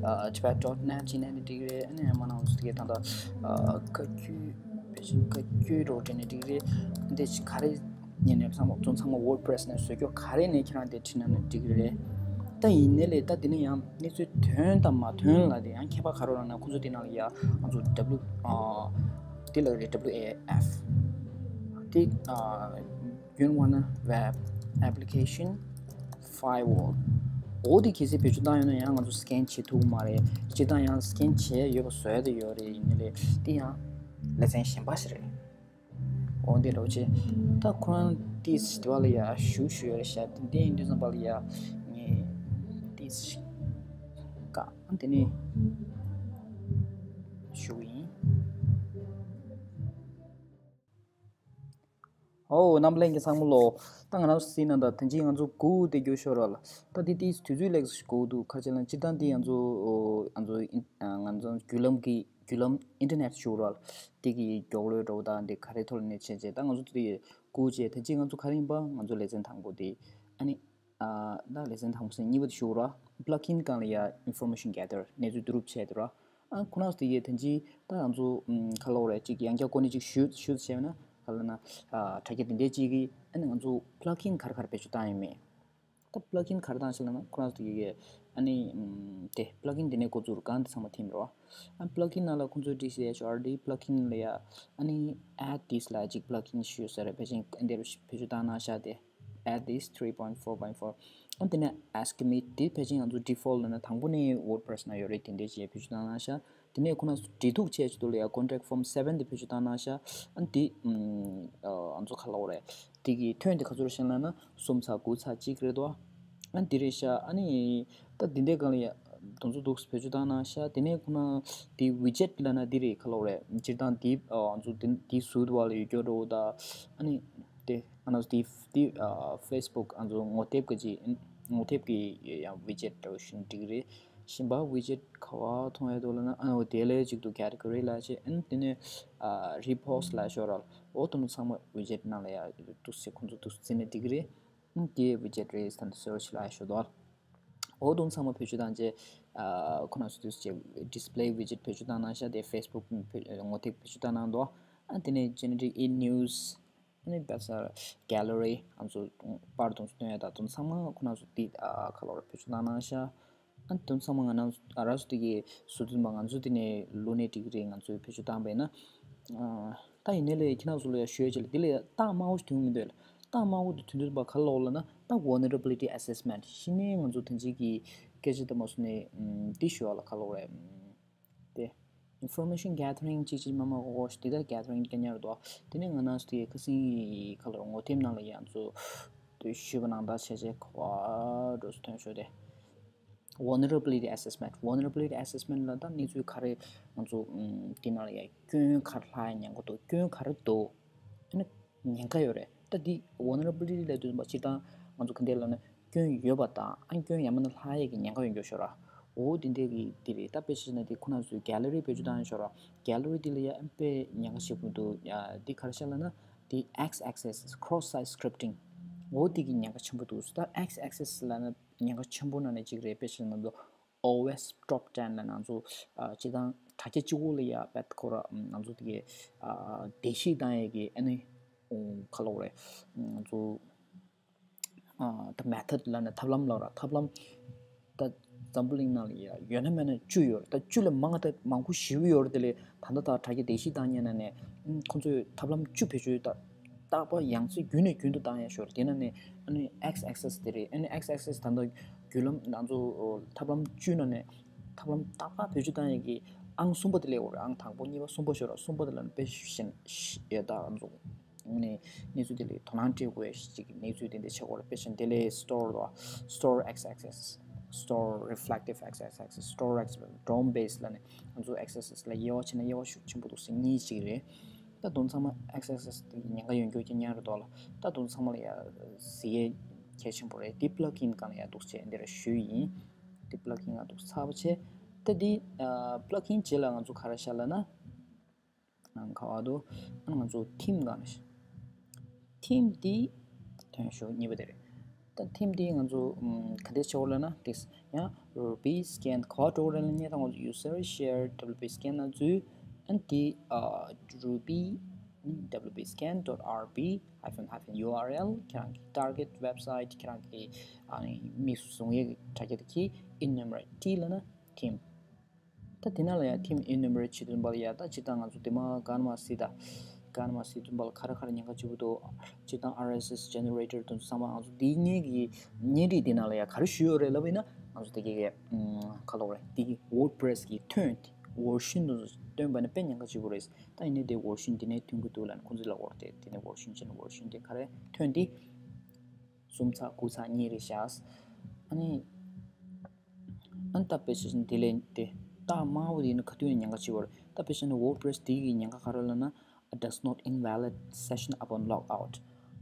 ཨ་ཊི་བེཊ་ཌོཊ་ནེཊ་བྱས་ནས་འགྲིག་རེད། ཨ་ནི་ཡང་མིན་ང་ཚོ་དེ་གའི་ད་ལྟ་ཨ་བཀའ་བརྒྱུད་བེད་སྤྱོད་བཀའ་བརྒྱུད་འདྲ་བོ་བྲིས་ནས་འགྲིག་རེད། འདི་ཅི་ག་རེ་ཉན་ནས་ཚང་མ་ཚང་མ་ཝོར་ཌི་པི་རེ་སི་ནས་བཟོ་རྒྱུ་ག་རེ་ནས་ཁྱེད་རང་དེ་བྲིས་ན་ནས་འགྲིག་རེད། ད་ཡིན་ནའི་ལས་ད་འདི་ནས་ཡང་གནས་ཚུལ་ཐོན་དང་མ་ཐོན་ལ་དེ་ཡང་ཁྱད་པར་ག་རེ་ལབ་ན་ཁོང་ཚོ་དེ་ནང་ལ་ཡ་ང་ཚོ་ཌབ་ལུ་ཨ་དེ་ལ་རེད། ཌབ་ལུ་ཨེ་ཨེཕ་དེ་ཨ་ཡུན་ཝ་ན་ཝེབ་ཨེབ་ལི་ཀེ་ཤན་ཕ་ཡར་ཝོལ། འོ་དེ་གལ་སྲིད་བེད་སྤྱོད་བཏང་ཡོད་ན་ཡང་ང་ཚོ་སི་ཀེན་བྱེད་ཐུབ་ཀྱི་མ་རེད། སྤྱིར་བཏང་ཡང་སི་ཀེན་བྱས་ཡོད་པ་བཟོ་ཡ་དེ་ཡོད་རེད། ཡིན་ནའི་ལས་དེ་ཡང་ལེ་ཚན་གཞན་པ་ཞིག་རེད། འོ་འདི་འདྲ་བོ་ཅིག་ད་ཁོ་རང་ཏིས་དེ་བ་ལ་ཡ་ཞུ་ཞུ་ཡ་རེད་ཤག་དེ་འདི་ཡིན་དུས་ཙམ་པ་ལ་ཡ་ངས་ཏིས་ཤིག་བཀག་དེ་ནས་ཞུ་གི་ཡིན། ཨོ་རྣམ་པ་ལྷན་རྒྱས་ཚང་མ་ལོ། ད་ང་རང་སྲིད་ན་ད་དེ་འཇིག་ང་ཚོ་སྒུག་དེ་རྒྱུ་ཤོར་བ་ལ། ད་དེ་ཏིས་དུས་ཚོད་ལེགས་སུ་སྒུག་འདུག་ཁ་ཆེ་ལ་སྤྱིར་བཏང་དེ་ང་ཚོ་ང་ཚོ་ང་ཚོ་བརྒྱུད་ལམ་གི་བརྒྱུད་ལམ་ཨིན་ཊར་ནེཊ་ཞུ་རོགས། དེ་གི་མགྱོགས་ལོས་འགྲོ་བ་དང་དེ་ག་རེ་ཐོག་ལ་ནས་བྱས་བྱས་ད་ང་ཚོ་དེ་སྒུག་བྱས་ད་ཅི་ང་ཚོ་ག་རེ་ཡིན་པ་ང་ཚོ་ལེ་ཚན་དང་པོ་དེ་ཨ་ནི་ཨ་ད་ལེ་ཚན་དང་པོ་ཟེར་གཉིས་པ་དེ་ཞུ་རོགས། པི་ལག་ཨིན་སྒང་ལ་ཡ་ཨིན་ཕོར་མེ་ཤན་གེ་དར་གནས་ཚུལ་བསྡུ་རུབ་བྱས་དེ་རོགས། ཨ་ཁོ་རང་ཚོ་དེ་གི་ད་ཅི་ད་ང་ཚོ་ཨམ་ག་ལབ་རེད་ཅིག་ཡང་བསྐྱར་གོ་གནས་ཅིག་ཞུ་ཞུ་བྱས་ན་ག་ལབ་ན་ཨ་དྲ་རྒྱ་དེ་འདྲས་ཅིག་གི་ཨ་ནི་ང་ཚོ་པི་ལག་ཨིན་ག་རེ་ག་རེ་བེད་སྤྱོད་བཏང་ཡོད་མེད། ད་པི་ལག་ཨིན་ག་རེ་བཏང་ཞིག་ལབ་ན་ཁོ་རང་ཚོ་དེ་གི་ཨ་ནི་ཨམ་དེ་པི་ལག་ཨིན་དེ་ནས་འགོ་འཛུགས་རུ་གང་དེ་ཚང་མ་ཐིམ་རོ། ཨ་པི་ལག་ཨིན་ནང་ལ་ཁོང་ཚོའི་ཌི་སི་ཨེཆ་ཨར་ཌི་པི་ལག་ཨིན་ལ་ཡ་ཨ་ནི་add this ལ་ཅིག་པི་ལག་ཨིན་ཞུ་ས་རེད། ཕལ་ཆེར་འདི་རུ་བེད་སྤྱོད་བཏང་གནང་ཤག་དེ། add this three point four point four ཨ་དེ་ནས་Alchemy དེ་ཕལ་ཆེར་ང་ཚོ་ཌི་ཕོལ་ལ་ན་དང་པོ་ནས་ཝོར་ཌི་པི་རེ་སི་ན་ཡོད་རེད། དེ་འདྲས་བྱས་བེད་སྤྱོད་བཏང་གནང་ཤག་དེ་ནས་ཁོ་ན་འབྲེལ་གཏུག་བྱས་ཆེད་དུ་ལ་ཡ་ཀོན་ཊེག་ཕོམ་སེ་བེན་དེ་བེད་སྤྱོད་བཏང་གནང་ཤག་ཨ་དེ་ཨམ་ཨ་ང་ཚོ་ག་ལབ་རེད། དེ་གི་ཐོན་དེ་ག་ཚོད་རེད་ཤག་ལབ་ན་གསུམ་ཚེག་དགུ་ཚེག་གཅིག་རེད་དོ། ཨ་དེ་རེད་ཤག་ཨ་ནི་ད་དེ་འདྲས་སྒང་ལ་ཡ་དེ་ཚོ་འདུག་བེད་སྤྱོད་བཏང་གནང་ཤག་དེ་ནས་ཁོ་ན་དེ་ཝི་ཇེཊ་ལབ་ན་དེ་རེད། ག་ལབ་རེད། སྤྱིར་བཏང་དེ་ཨ་ང་ཚོ་དེ་དེ་ཟུར་དུ་བ་ལ་ཡོད་སྐྱོ་འགྲོ་བོ་ད་ཨ་ནི། དེ་ཨ་ནི་དེ་དེ་ཨ་ཕེ་སི་བུག་ཨ་ཚོ་ངོ་དེབ་ཀྱི་ཅིག་ངོ་དེབ་ཀྱི་ཡང་ཝི་ཇེཊ་འདྲ་བོ་ཞིག་འགྲིག་རེད། གཞན་པ་ཝི་ཇེཊ་ག་བ་མཐོང་ཡ་འདུག་ལབ་ན་ཨ་འོ་དེ་ལས་ཅིག་འདུག་ཀེ་ཊི་གོ་རི་ལབ་བྱས། ཨ་ནི་དེ་ནས་ཨ་རི་པོ་སི་ཊི་ལབ་ཤོག་ར། འོ་དེ་ཚོ་ཚང་མ་ཝི་ཇེཊ་ནང་ལ་ཡ་འདུག་སེ་ཁོང་ཚོ་འདུག་སེ་བརྩིས་ན་འགྲིག་རེད། ཨ་ནི་དེ་ཝི་ཇེཊ་རེད། ད་ནི་སར་ཆི་ལབ་ཤོག་འདུག་འོ་དེ་ཚོ་ཚང་མ་བེད་སྤྱོད་བཏང་རྗེས་ཨ་ཁོ་ན་ཚོ་འདུག་སེ་ཌི་སི་པི་ལེ་ཝི་ཇེཊ་བེད་སྤྱོད་བཏང་གནང་ཤག་དེ་ཕེ་སི་བུག་ངོ་དེབ་བེད་སྤྱོད་བཏང་གནང་འདུག་ཨ་དེ་ནས་ཇེ་ནེ་རེ་ཊིབ་ཨིན་ནིའུ་སི། ཨ་ནི་བེ་སར་གེ་ལེ་རི་ང་ཚོ་པར་དུ་སྟོན་ཡ་དང་དེ་ཚང་མ་ཁོ་ན་ཚོ་དེ་ཨ་ག་ལབ་ར་བེད་སྤྱོད་གནང་གནང་ཤག་ཨ་ནི་དེ་ཚང་མ་ང་རང་ཨ་ར་སུ་དེ་གི་སུ་དུ་མ་ང་ཚོ་དེ་ནས་ལོ་ནས་ཏིག་རེ་ང་ཚོས་བེད་སྤྱོད་བཏང་པས་ན། ཨ་ད་ཡིན་ནའི་ལས་ཁྱེད་རང་ཚོ་ལ་ཡ་ཞུ་ཡ་ཅིག་ལ་དེ་ལ་ཡ་རྟགས་དམར་པོ་ཞིག་ཐོན་གི་མི་འདུག་ལ། རྟགས་དམར་པོ་དེ་ཐོན་དུས་པ་ག་ལབ་ལབ་ན་ད་ཝལ་ནེ་ར་བི་ལི་ཊི་ཨེ་སེ་སི་མེན་ཊི་ཤི་ནས་ང་ཚོ་དེ་འཇིག་གི་སྐད་ཆ་དེ་མ་སོང་ནས་དེ་ཞུ་བ་ལ་ག་ལབ་རེད། དེ་ཨིན་ཕོར་མེ་ཤན་གེ་ཐ་རིང་ཅིག་ཅིག་མ་མ་གོ་གོ་ཞིག་དེ་ལྟར་གེ་ཐ་རིང་སྐད་ཉར་འདུག་དེ་ནས་ང་རང་ཚོ་དེ་ཁ་སང་གི་ཁ་ལོར་ངོ་དེབ་ནང་ལ་ཡང་ཚོ་དེ་ཞུས་པ་ནང་ལྟར་བྱས་རྗེས་ག་བ་འགྲོ་སུ་ཐོན་ཤོག་དེ། Vulnerability Assessment། Vulnerability Assessment ལ་ད་གནས་ཚུལ་ག་རེ་ང་ཚོ་དེ་ནང་ལ་ཡང་སྐྱོན་ག་རེ་ལྷག་ཡ་ཉེན་ཁ་འདུག་སྐྱོན་ག་རེ་འདུག་ཨ་ནི་ཉེན་ཁ་ཡོད་རེད། ད་འདི་ཝལ་ནེ་ར་བི་ལི་ཊི་ལབ་དུས་ཙམ་པ་སྤྱིར་བཏང་ང་ཚོ་ག་འདྲ་ལབ་ན་སྐྱོན་ཡོད་པ་དང་ཨ་སྐྱོན་ཡང་མིན་ན་ལྷག་ཡས་ཀྱི་ཉེན་ཁ་ཡོད་འགྱོ་ཤོག་ར། འོ་འདི་འདྲས་ཀྱི་འདི་རེད། ད་དཔེ་བྱས་ན་འདི་ཁོ་ན་ཚོའི་གེ་ལེ་རི་བེད་སྤྱོད་བཏང་ཡོད་ཤོག་ར། གེ་ལེ་རི་འདི་ལ་ཡ་ཨ་དཔེ་ཉེན་ཁ་ཞེ་པོ་འདུག་ཡ་འདི་ག་རེ་ཤག་ལབ་ན་འདི་ཨེག་སི་ཨེག་སེ་སི་ཁོ་རོ་སི་སའི་སི་ཀི་རིབ་ཊིང་འོ་འདི་གི་ཉེན་ཁ་ཆེན་པོ་འདུག་ད་ཨེག་སི་ཨེག་སེ་སི་ལབ་ན་ཉེན་ཁ་ཆེན་པོ་ནང་ནས་གཅིག་རེད། དཔེ་བྱས་ན་ང་ཚོ་ཨོ་ཨེསི་ཊོབ་ཊེན་ལ་ང་ཚོ་ཨ་སྤྱིར་བཏང་དྲ་རྒྱ་གཅིག་པོ་ལ་ཡ་བེད་ཁོ་ར་ང་ཚོ་དེ་གའི་ཨ་བརྡལ་བཤིག་བཏང་ཡས་ཀྱི་ཨ་ནི་ཨོ་ག་ལབ་རེད། ང་ཚོ་ ཨ་ད་method་ལབ་ན་ཐབས་ལམ་ལབ་ར། ཐབས་ལམ་ད་འཛམ་བུ་གླིང་ནང་ལ་ཡ་ཡོད་ན་མེད་ན་བཅུ་ཡོད་རེད། ད་བཅུ་ལས་མང་ད་མང་པོ་ཞེ་པོ་ཡོད་རེད། དེ་ལས་ད་ལྟ་ད་དྲ་རྒྱ་བརྡལ་བཤིག་བཏང་མཁན་ནང་ནས་ཁོང་ཚོས་ཐབས་ལམ་བཅུ་བེད་སྤྱོད་ད་རྟག་པ་ཡང་སེ་རྒྱུན་ནས་རྒྱུན་དུ་བཏང་ཡ་ཤོར། དེ་ནང་ནས་ཨ་ནི་x axis་དེ་རེད། ཨ་ནི་x axis་ད་ལྟ་བརྒྱུད་ལམ་ང་ཚོ་ཐབས་ལམ་བཅུ་ནང་ནས་ཐབས་ལམ་རྟག་པ་བེད་སྤྱོད་བཏང་ཡ་གི་ཨང་གསུམ་པ་དེ་ལས་འོ་རེད། ཨང་དང་པོ་གཉིས་པ་གསུམ་པ་ཤོར་ར། གསུམ་པ་དེ་ལ་ནི་དཔེ་བཞིན་ཡ་ད་ང་ཚོ་ནས་གནས་ཚུལ་དེ་ལ་དོ་སྣང་སྤྲད་དགོས་ཡ་ཞིག་གནས་ཚུལ་དེ་འདྲ་ཆགས་ཀྱི་ཡོད་རེད། དཔེ་བཞིན་དེ་ལས་store་དོ། Store x axis, store reflective x axis, store x dome base་ལབ་ནས་ང་ཚོ་x axis་ལ་དབྱེ་བ་ཕྱེ་ན་དབྱེ་བ་ཤུགས་ཆེན་པོ་འདུག་ཟེར་གཉིས་ཅིག་རེད། ད་དེ་ཚང་མ་x axis་དེ་ཉེན་ཁ་ཡོད་རྒྱུ་རྐྱང་རྐྱང་རེད་དོ་ལ། ད་དེ་ཚང་མ་ལ་ཡ་གཟིགས་ཡས་གལ་ཆེན་པོ་རེད། དེ་plugin་སྒང་ལ་ཡ་འདུག་བྱས་འདི་ར་ཞུས་ཡིན། དེ་plugin་ལ་འདུག་ཚར་བ་བྱས། ད་དེ་plugin་རྗེས་ལ་ང་ཚོ་ག་རེ་བྱ་ལབ་ན། ང་ག་བ་དུ་ཨ་ང་ཚོ་theme་གང་ནས་theme་དེ་ཐོན་ཤོག་གཉིས་པ་དེ་རེད། ད་theme་དེ་ང་ཚོ་ཨམ་ག་འདྲས་བྱེད་དགོས་ལབ་ན་དེ་ཡང་Ruby scan་ག་བ་འགྲོ་དགོས་རེད་ལབ་ན་ད་ང་ཚོ་user share W P scan་ན་འཛུལ། ཨན་དེ་ཨ་Ruby W P scan dot R P hyphen hyphen U R L ཁྱེད་རང་གི་target website ཁྱེད་རང་གི་ཨ་ནི་མིག་བཟུང་ཡས་ཀྱི་དྲ་རྒྱ་དེ་གི་enumerate་ལབ་ན་theme། ད་དེ་ནང་ལ་ཡང་theme enumerate་བྱེད་དུས་ཙམ་པ་ལ་ཡ་ད་སྤྱིར་བཏང་ང་ཚོ་དེ་མ་ག་ན་མ་སྲིད་ད། ག་ན་མ་སྲིད་དུས་ཙམ་པ་ལ་ག་རེ་ག་རེ་ཉེན་ཁ་ཆེ་པོ་འདུག་སྤྱིར་བཏང་R S S generator་དེ་ཚོ་ཚང་མ་ང་ཚོ་དེའི་སྔོན་གྱི་བརྙན་རིས་དེ་ནང་ལ་ཡ་ག་རེ་ཞུས་ཡོད་རེད་ལབ་པ་ཡིན་ན་ང་ཚོ་དེ་གའི་ག་ལབ་དགོས་རེད། དེ་གི་WordPress་གི་ཐོན་version་དེ་ཚོ་བཏོན་པ་ནི་དཔེ་ཉེན་ཁ་ཆེ་པོ་རེད། ད་ཡིན་ནའི་དེ་version་དེ་ནས་ཐོན་གྱི་འདུག་ལབ་ནས་ཁོང་ཚོས་ལབ་ཡོད་རེད། དེ་ནས་version་བྱས་ན་version་དེ་ག་རེ་ཐོན་དེ་གསུམ་ཚེག་དགུ་ཚེག་གཉིས་རེད་བཞག་ཨ་ནི། ཨ་ནི་ད་དཔེ་བྱས་ན་དེ་ལས་དེ་རྟགས་དམར་པོ་དེ་ཡིན་ན་ག་དུས་ཡིན་ན་ཉེན་ཁ་ཆེ་བ་རེད། ད་དཔེ་བྱས་ན་WordPress་དེ་གི་ཉེན་ཁ་ག་རེ་ལབ་ན་does not invalid session upon logout།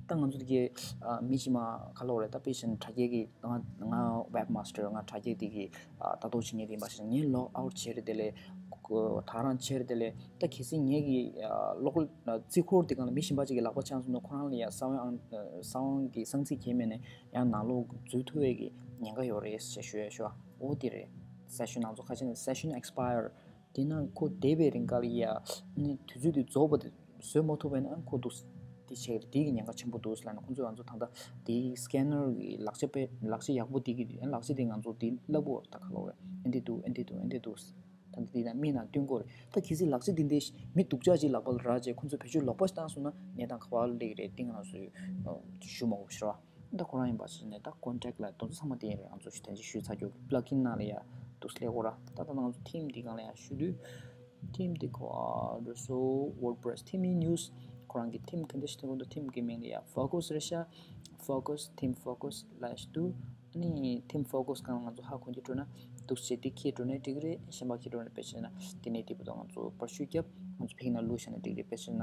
ད་ང་ཚོ་དེ་གའི་ཨ་མི་གཅིག་མ་ག་ལབ་དགོས་རེད། ད་དཔེ་བྱས་ན་དྲ་རྒྱའི་གི་ང་ང་webmaster་ང་དྲ་རྒྱའི་དེ་གི་ཨ་ལྟ་རྟོག་བྱེད་མཁན་དེ་ཡིན་པ་བྱས་ན་ངས་logout་བྱས་རེད། དེ་ལས་ད་ག་རང་བྱས་རེད། དེ་ལས་ད་གལ་སྲིད་ངས་གི་ཨ་གློག་ཨ་རྩིས་འཁོར་དེ་སྒང་ལ་མི་གཞན་པ་ཅིག་གི་ལག་པ་འཆང་སོང་ན་ཁོ་རང་ལ་ཡ་གསང་བའི་ཨང་གསང་བའི་གི་གསང་ཚིག་གས་མེད་ནས་ཡང་ནང་ལོགས་འཛུལ་ཐུབ་པའི་གི་ཉེན་ཁ་ཡོད་རེད་ཞེས་ཞུ་ཡ་ཞུ་བ། འོ་དེ་རེད། session་ང་ཚོ་ཁ་ཆེ་ནས་session expire་དེ་ན་ཁོ་འདས་པའི་རིང་ག་ལ་ཡ་ནི་དུས་ཚོད་དེ་རྫོགས་པ་དེ་བཟོས་མ་ཐུབ་པས་ན་ཁོ་འདུག་དེ་བྱས་དེ་གི་ཉེན་ཁ་ཆེན་པོ་འདུག་ལབ་ན་ཁོ་ཚོས་ང་ཚོ་ད་ལྟ་དེའི་scanner་གི་ལག་ཆ་དཔེ་ལག་ཆ་ཡག་པོ་དེ་གི་ལག་ཆ་དེ་ང་ཚོ་དེ་བསླབ་དགོས་ད་ག་ལབ་དགོས་རེད། ཨེ་འདི་འདུག་ཨེ་འདི་འདུག་ཨེ་འདི་འདུག་ད་ལྟ་དེ་དང་མི་ནང་སྟོན་དགོས་རེད། ད་གལ་སྲིད་ལག་ཆ་དེ་འདྲའི་མི་སྡུག་ཅག་ཅིག་ལག་པ་ལ་རག་རྗེས་ཁོ་ཚོས་བེད་སྤྱོད་ལོག་པ་ཞིག་བཏང་སོང་ན་གནས་སྟངས་ག་པར་སླེབས་ཀྱི་རེད། དེ་ང་རང་ཚོས་ཞུ་མ་དགོས་ཤེས་ར། ད་ཁོ་རང་ཡིན་པ་ཞིག་ནས་ད་contact་ལ་དེ་ཚོ་ཚང་མ་དེ་ཡིན་རེད། ང་ཚོ་ཞུ་དོན་ཅིག་ཞུས་ཚར་རྒྱུ་གི་plugin་ནང་ལ་ཡ་འདུག་སླེབས་དགོས་ར། ད་ད་ང་ཚོ་theme་དེ་སྒང་ལ་ཡ་ཞུ་དུས་theme་དེ་ཁོ་ཨ་རེད་སོ་WordPress་theme་in use་ཁོ་རང་གི་theme་ག་འདྲ་ཞིག་ཐོན་གོ་འདུག theme་གི་མིང་ལ་ཡ་Focus་རེད་ཤག Focus theme Focus་ལ་ཞུ་དུས། ཨ་ནི་theme Focus་སྒང་ང་ཚོ་ཧ་གོ་རྒྱུ་འགྲོ་ན་འདུག་སེ་དེ་ཁྱེར་འགྲོ་ན་འགྲིག་གི་རེད། གཞན་པ་ཁྱེར་འགྲོ་ན་དཔེ་བྱས་ན་དེ་ནས་དེ་བུ་དང་ང་ཚོ་པར་ཤུ་རྒྱབ་ང་ཚོ་ཕ་གི་ནང་བླུགས་བཞག་ན་འགྲིག་གི་རེད། དཔེ་བྱས་ན་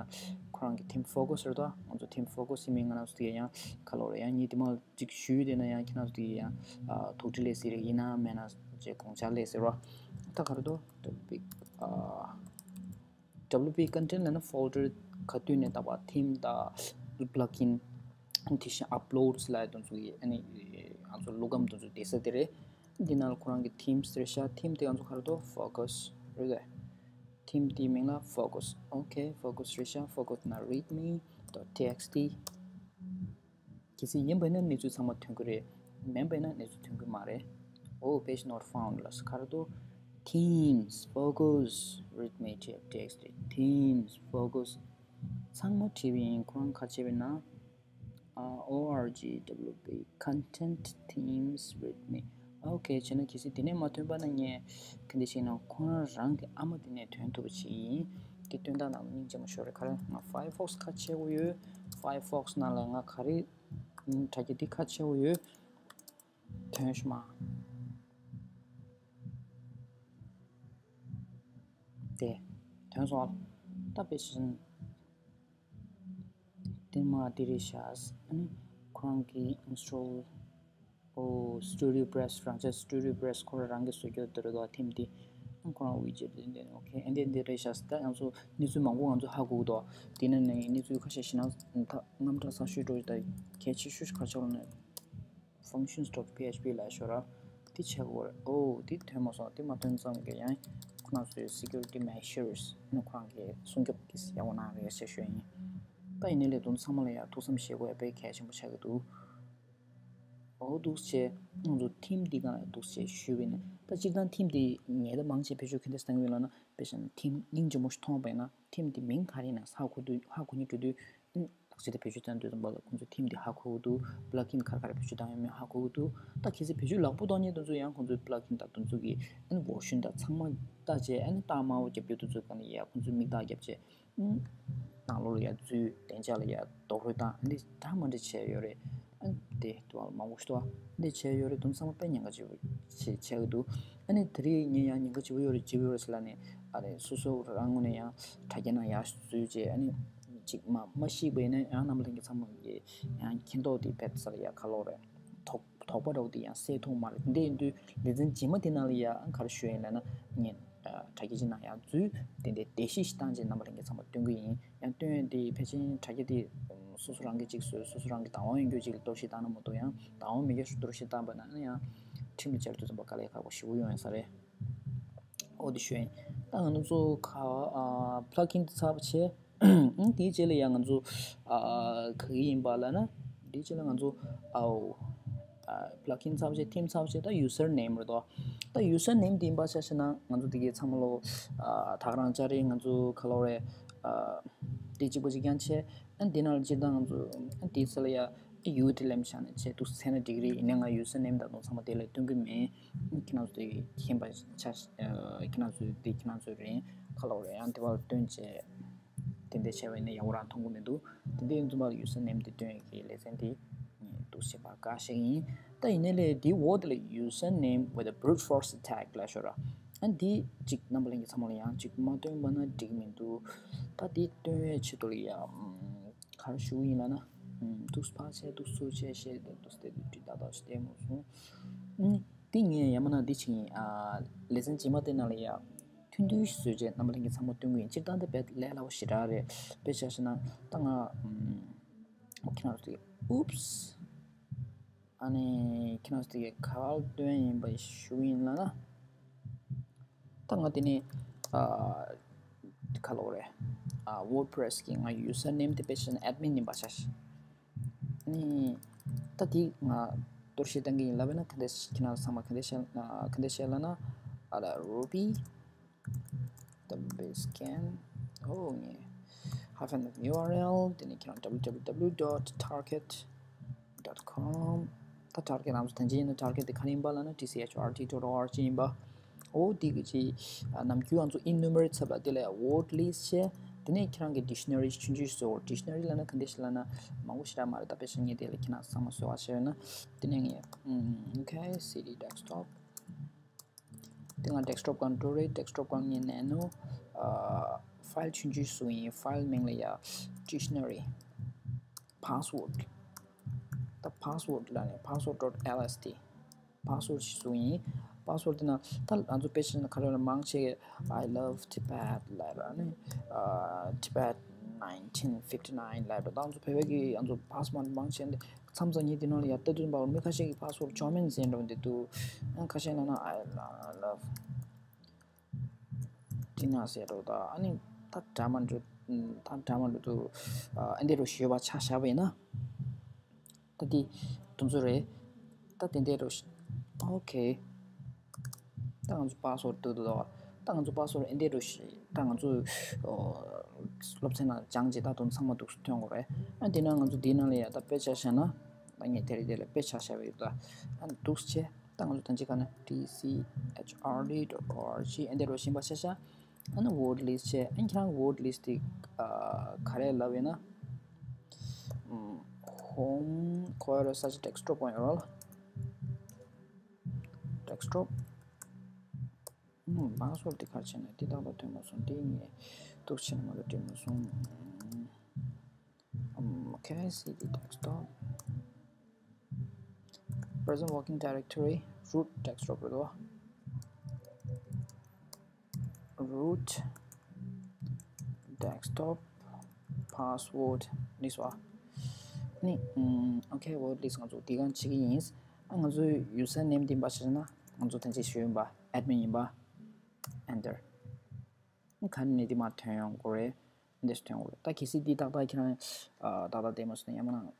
ཁོ་རང་གི་theme Focus་རེད་དོ། ང་ཚོ་theme Focus་ཡིན་མིན་ང་རང་ཚོ་དེ་ཡང་ག་ལབ་རེད། ཡང་ཉིད་དེ་མ་གཅིག་ཞུས་དེ་ན་ཡང་ཁྱེད་རང་ཚོ་དེ་ཡང་ཨ་ཐུགས་ཁྲལ་ལས་སྲིད་རེད། ཡིན་ན་མེད་ན་ཅེས་དགོངས་འཆར་ལས་སྲིད་རོ། ད་ག་རེ་དོ་topic་ཨ། W P content་ལབ་ན་folder་ག་དུས་ནས་ད་བ་theme་དང་plugin་དེ་བཞིན་uploads་ལབ་དེ་ཚོ་ཡི་ཨ་ནི་ང་ཚོ་ཀློག་སྒམ་དེ་ཚོ་བསྡད་ས་དེ་རེད། འདི་ནང་ལ་ཁོ་རང་གི་themes་རེད་ཤག theme་དེ་ང་ཚོ་ག་རེ་འདུག Focus་རེད་དེ། theme་དེའི་མིང་ལ་Focus། Okay, Focus་རེད་ཤག Focus་ན་readme dot T X T། གལ་སྲིད་ཡིན་པ་ན་གནས་ཚུལ་ཚང་མ་ཐོན་གི་རེད། མིན་པ་ན་གནས་ཚུལ་ཐོན་གི་མ་རེད། Oh, page not found་ལ་ས་ག་རེ་འདུག themes Focus readme T X T themes Focus ཚང་མ་བྲིས་པ་ཡིན། ཁོ་རང་ག་བྱས་པ་ན་ཨ། O R G W P content themes readme། Okay་བྱས་ན་གལ་སྲིད་དེ་ནས་མ་ཐོན་པ་ན་ངས་ག་འདྲ་བྱས་ན་ཁོ་རང་རང་གི་ཨ་མ་དེ་ནས་ཐོན་ཐུབ་པ་ཞིག་ཡིན། དེ་སྟོན་སྟངས་ནང་ལ་སྙིང་རྗེ་མོ་ཤོར་རེད། ག་རེ་ང་Firefox་ཁ་ཕྱེ་དགོས་ཡོད། Firefox་ནང་ལ་ང་ག་རེ་དྲ་རྒྱ་འདི་ཁ་ཕྱེ་དགོས་ཡོད། ཐོན་ཤོག་མ། དེ་ཐོན་སོང་། ད་དཔེ་བཞིན་དེ་མ་དེ་རེད་ཤག་ཨ་ནི་ཁོ་རང་གི་install ཨོ། Studio Press་རང་ཅག་Studio Press་ཁོ་རང་རང་གི་བཟོ་རྒྱུ་དེ་རེད་དོ། theme་དེ་ཁོ་རང་widget་དེ་འདི་okay ཨ་འདི་འདི་རེད་ཤག་ད་ང་ཚོ་གནས་ཚུལ་མང་པོ་ང་ཚོ་ཧ་གོ་གི་འདུག་དེ་ནས་ནས་གནས་ཚུལ་ཁ་ཤས་ཤིག་ན་ད་རྣམ་གྲངས་ཚ་ཤོས་འགྲོ་ད་གལ་ཆེ་ཤོས་ཤིག་ག་ཆགས་ལ་ནས། functions dot P H P་ལ་ཤོར་ར། དེ་ཆགས་དགོས་རེད། ཨོ་དེ་ཐོན་མ་སོང་། དེ་མ་ཐོན་ཙམ་གྱི་ཡང་ཁོ་རང་ཚོའི་security measures་ནི་ཁོ་རང་གི་སྲུང་སྐྱོབ་ཀྱི་ཡག་པོ་གནང་རེད་ཞེས་ཞུ་ཡིན། ད་ཡིན་ནའི་ལས་དོན་ཚང་མ་ལ་ཡང་ཐུགས་བསམ་བཞེས་དགོས་ཡ་དཔེ་གལ་ཆེན་པོ་ཆགས་ཀྱི་འདུག་འོ་འདུག་སེ་བྱས་ང་ཚོ་ཐིམ་འདི་སྒང་ལ་འདུག་སེ་བྱས་ཞུས་པ་ཡིན་ན། ད་སྤྱིར་བཏང་ཐིམ་འདི་ངས་ད་མང་ཆེ་བེད་སྤྱོད་ག་འདྲས་བཏང་གི་ཡོད་ལབ་ན། དཔེ་བཞག་ན་ཐིམ་སྙིང་རྗེ་མོ་ཞིག་མཐོང་བ་ཡིན་ན་ཐིམ་འདི་མིང་ག་རེ་ཡིན་ན་ཧ་གོ་དུས། ཧ་གོ་སྙིང་འདོད་དུས། ཨ་ནི་ལག་ཆ་དེ་བེད་སྤྱོད་བཏང་དུས་ཙམ་པ་ལ་ཁོང་ཚོས་ཐིམ་འདི་ཧ་གོ་གི་འདུག་པླག་ཨིན་ག་རེ་ག་རེ་བེད་སྤྱོད་བཏང་ཡོད་མེད་ཧ་གོ་གི་འདུག་ད་གལ་སྲིད་བེད་སྤྱོད་ལེགས་པོ་གཏོང་མཁན་དེ་ཚོ་ཡང་ཁོང་ཚོའི་པླག་ཨིན་དང་དེ་ཚོ་གི་ཨ་ནི་བར་ཞན་དང་ཚང་མ་བལྟས་བྱས། ཨ་ནི་རྟགས་དམར་པོ་རྒྱབ་རྒྱུ་དེ་ཚོའི་སྒང་ལ་ཡ་ཁོང་ཚོས་མིག་རྟགས་བརྒྱབ་བྱས། ཨ་ནང་ལོགས་ལ་ཡ་འཛུལ། བདེ་འཇགས་ལ་ཡ་རྡོག་རོལ་བཏང་། ཨ་ནི་འདྲ་མི་འདྲ་བྱས་ཡོད་རེད། ཨ་ནི་དེ་དུ་བ་མང་པོ་ཞིག་འདུག་པ། འདི་བྱས་ཡོད་རེད། དེ་ཚང་མ་དཔེ་ཉེན་ཁ་ཆེ་པོ་ཞིག་ཆགས་ཀྱི་འདུག་ཨ་ནི་དེ་རིང་ངས་ཡང་ཉེན་ཁ་ཆེ་པོ་ཡོད་རེད། ཆེ་པོ་ཡོད་རེད་ཟེར་ལབ་ནས། ཨ་ནི་སོ་སོ་རང་ངོས་ནས་ཡང་དྲ་རྒྱ་ནང་ཡར་འཛུལ་བྱས། ཨ་ནི་ཅིག་མ་མ་ཤེས་པ་ཡིན་ན་ཡང་རྣམ་པ་ལྷན་རྒྱས་ཚང་མ་གིས་ཡང་མཁྱེན་རྟོགས་དེ་ཕེབས་ས་ལ་ཡ་ག་ལབ་དགོས་རེད། དོགས་དོགས་པ་འདྲ་བོ་དེ་ཡང་སེལ་ཐུབ་མ་རེད། འདི་ཡིན་དུས་ལེ་ཚན་རྗེས་མ་དེ་ནང་ལ་ཡ་ག་རེ་ཞུ་ཡིན་ལབ་ན། ངས་ཨ་དྲ་རྒྱ་ཅིག་ནང་ཡར་འཛུལ། དེ་འདྲའི་འགྲེལ་བཤད་ཞིག་བཏང་རྗེས་རྣམ་པ་ལྷན་རྒྱས་ཚང་མ་སྟོན་གྱི་ཡིན། ཡང་སྟོན་ཡས་དེ་ཕལ་ཆེར་དྲ་རྒྱ་དེ་སོ་སོ་རང་གིས་ཅིག་བཟོས། སོ་སོ་རང་གིས་བདག་དབང་ཡོད་རྒྱུ་ཅིག་ལ་གཏོར་བཤིག་བཏང་ན་མ་གཏོགས། ཡང་བདག་དབང་མེད་རྒྱུ་ཞིག་གཏོར་བཤིག་བཏང་པ་ན་ཡང་ཁྲིམས་ལ་སྦྱར་དུས་ཙམ་པ་དཀའ་ལས་ཁག་པོ་ཞེ་པོ་ཡོང་ཡོང་ས་རེད། འོ་དེ་ཞུ་ཡིན། ད་ང་ཚོ་ག་ཨ་པླག་ཨིན་དེ་ཚར་བ་བྱས། ཨང་དེའི་རྗེས་ལ་ཡང་ང་ཚོ་ཨ་ག་གི་ཡིན་པ་ལབ་ན། དེའི་རྗེས་ལ་ང་ཚོ་ཨའོ་ཨ་པླག་ཨིན་ཚར་བ་བྱས། ཐིམ་ཚར་བ་བྱས། ད་ཡུ་སར་ནེམ་རེད་དོ། ད་ཡུ་སར་ནེམ་དེ་ཡིན་པ་ཆ་བཞག་ན། ང་ཚོ་དེ་གའི་ཚང་མ་ལོ་ཨ་ད་ག་རང་ཅག་རེད། ང་ཚོ་ག་ལབ་དགོས་རེད། ཨ་དེ་གཅིག་པ་གཅིག་རྐྱང་བྱས། ཨ་དེ་ནང་ལ་སྤྱིར་བཏང་ང་ཚོ་ཨ་དེའི་ཚེ་ལ་ཡ་ཡུ་དེ་ལེམ་བཞག་ནས་བྱས་འདུག་ཟེར་ན་འགྲིག་གི་རེད། ཡིན་ནའི་ང་ཡུ་སར་ནེམ་དང་དེ་ཚོ་ཚང་མ་དེ་ལ་སྟོན་གྱི་མེད། ཁྱེད་རང་ཚོ་དེ་མཁྱེན་པ་ཆ། ཨ་ཁྱེད་རང་ཚོ་དེ་ཁྱེད་རང་ཚོ་རེད། ག་ལབ་དགོས་རེད། ཡང་དེ་བར་སྟོན་བྱས། དེ་འདྲ་བྱས་པ་ཡིན་ན་ཡག་པོ་རང་མཐོང་གི་མི་འདུག་དེ་འདྲ་ཡིན་དུས་མར་ཡུ་སར་ནེམ་དེ་སྟོན་ཡས་ཀྱི་ལེ་ཚན་དེ་ངས་འདུག་སེ་ཕར་བཀག་བཞག་གི་ཡིན། ད་ཡིན་ནའི་ལས་དེའི་འོག་དེ་ལ་ཡུ་སར་ནེམ་with a brute force attack ལབ་ཤོག་ར། ཨ་འདི་གཅིག་རྣམ་པ་ལྷན་རྒྱས་ཚང་མ་ལ་ཡང་གཅིག་མ་སྟོན་པ་ན་འགྲིག་མི་འདུག་ད་དེ་སྟོན་ཡས་ཆེད་དུ་ལ་ཡ་ཨམ་ག་རེ་ཞུ་གི་ཡིན་ལབ་ན། ཨམ་འདུག་སེ་ཕར་བྱས། འདུག་སེ་ཚུར་བྱས། བྱས་ཏེ་འདུག་སེ་དེ་འདྲ་ཏག་ཏག་ཞིག་བསྡད་མ་སོང་། ཨམ་དེ་ངས་ཡང་མིན་ན་འདི་བྱེད་ཀྱི་ཡིན། ཨ་ལེ་ཚན་རྗེས་མ་དེ་ནང་ལ་ཡ། ཐུང་ཐུང་ཞིག་བཟོས་རྗེས་རྣམ་པ་ལྷན་རྒྱས་ཚང་མ་སྟོན་གྱི་ཡིན། སྤྱིར་བཏང་དེ་དཔེ་ལས་སླ་པོ་ཞེ་དྲག་རེད། དཔེ་ཆ་བཞག་ན་ད་ང་ཨམ་ཁྱེད་རང་ཚོ་དེ། oops། ཨ་ནི་ཁྱེད་རང་ཚོ་དེ་ག་པར་སྟོན་ཡིན་པ་ཞུ་ཡིན་ལབ་ན། ད་ང་དེ་ནས་ཨ་ག་ལབ་དགོས་རེད། ཨ་WordPress གི་ང་ཡུ་སར་ནེམ་དེ་དཔེ་ཆ་བཞག་ན་ཨེཌ་མིན་ཡིན་པ་ཆ་བཞག་ནི། ད་དེ་ང་གཏོར་བཤིག་བཏང་གི་ཡིན་ལབ་ན། ག་འདྲ་ཁྱེད་རང་ཚང་མ་ག་འདྲ་བཤད་ཨ་ག་འདྲ་བཤད་ལབ་ན། ཨ་ལ་ruby database scan ཨོ་ངས་hyphen url དེ་ནས་ཁྱེད་རང་www dot target dot com། ད་target ང་ཚོ་ད་ཅི་ཡིན་ན་target དེ་ག་རེ་ཡིན་པ་ལབ་ན་T C H R T dot org ཡིན་པ། ཨོ་དེ་གི་ཅི་ཨ་ནམ་རྒྱུན་ང་ཚོ་enumerate ཚབ་ལ་དེ་ལ་word list བྱས། དེ་ནས་ཁྱེད་རང་གི་dictionary ཆུང་ཆུང་བཟོ། dictionary ལབ་ན་ག་འདྲ་ཞིག་ལབ་ན་མང་པོ་ཞེ་དྲག་མ་རེད། ད་དཔེ་ཆ་ངས་དེ་ལ་ཁྱེད་རང་ཚང་མ་བཟོ་བ་བྱས་ཡོད་ན། དེ་ནས་ངས་ཨམ་okay cd desktop དེ་ང་desktop སྒང་འགྲོ་རེད། desktop སྒང་ངས་ནས་ནོ་ཨ་file ཆུང་ཆུང་བཟོ་ཡིན། file མིང་ལ་ཡ་dictionary password ད་password ལབ་ནས་password dot lst password ཞིག་བཟོ་ཡིན། password དེ་ན་ད་ང་ཚོ་དཔེ་ཆ་ན་ག་རེ་ལ་མང་ཆེ་I love Tibet ལབ་ར་ནི་ཨ་Tibet nineteen fifty nine ལབ་ར། ད་ང་ཚོ་བོད་པའི་གི་ང་ཚོ password མང་ཆེ་འདི་མཚམས་མཚམས་ངས་དེ་ནང་ལ་ཡར་ལྟ་དུས་འབའ་མི་ཁ་ཤས་ཀྱི་password འཇོག་མིན་ཟེར་འགྲོ་འདི་འདུག་ཨ་ཁ་ཤས་ལ་ན་I love དེ་ན་ཟེར་འགྲོ། ད་ཨ་ནི་ད་འདྲ་མ་འགྲོ། ད་འདྲ་མ་འགྲོ་འདུག་ཨ་འདི་འདྲ་ཞུས་པ་ཆ་བཞག་པ་ཡིན་ན། ད་འདི་དུམ་ཚོ་རེད། ད་དེ་འདྲ་འགྲོ། okay ད་ང་ཚོ་password འདུག་འདུག་ད་ང་ཚོ་password འདི་འདྲ་འགྲོ། ད་ང་ཚོ་སློབ་ཚན་ནང་སྦྱངས་རྗེས་ད་དུམ་ཚང་མ་འདུག་སེ་ཐོན་དགོས་རེད། ཨ་འདི་ན་ང་ཚོ་འདི་ནང་ལ་ཡ་ད་དཔེ་ཆ་བཞག་ན། ད་ངས་དེ་རིང་དེ་ལ་དཔེ་ཆ་བཞག་པ་ཡོད། ད་ཨ་འདུག་སེ་བྱས། ད་ང་ཚོ་ད་ཅི་ག་ན་T C H R D dot org ཨ་འདི་འགྲོ་བཞིན་པ་ཆ་བཞག་ཨ་ནི་word list བྱས། ཨ་ཁྱེད་རང་word list དེ་ཨ་ག་རེ་ལབ་ཡོད་ན། ཨམ་home ཁོ་ཡོད་རེད། ས་ཆ་desktop གང་ཡོད་རེད། desktop ཨམ་password དེ་ག་རེ་བྱས་ན་དེ་ཏག་ཏག་ཐོན་མ་སོང་། དེ་ངས་འདུག་སེ་བྱས་ན་མ་གཏོགས་འགྲིག་མ་སོང་། ཨམ་okay cd desktop present working directory root desktop རེད་དོ། root desktop password ནི་སོ། ནི་ཨམ་okay word list ང་ཚོ་དེ་གང་བྱེད་ཀྱི་ཡིན། ཨ་ང་ཚོའི་user name དེ་འབའ་བྱས་ན་ང་ཚོ་ཐེངས་གཅིག་ཞུས་ཡིན་པ་admin ཡིན་པ། enter ག་ནས་དེ་མར་ཐོན་ཡོང་དགོས་རེད། འདི་སུ་ཐོན་དགོས་རེད། ད་གལ་སྲིད་འདི་ཏག་ཏག་ཁྱེད་རང་ཨ་ཏག་ཏག་བསྡད་མ་སོང་ན་ཡང་མིན་ན་ཨམ་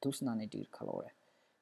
འདུག་སེ་ནང་ནས་འགྲིག་ག་ལབ་དགོས་རེད།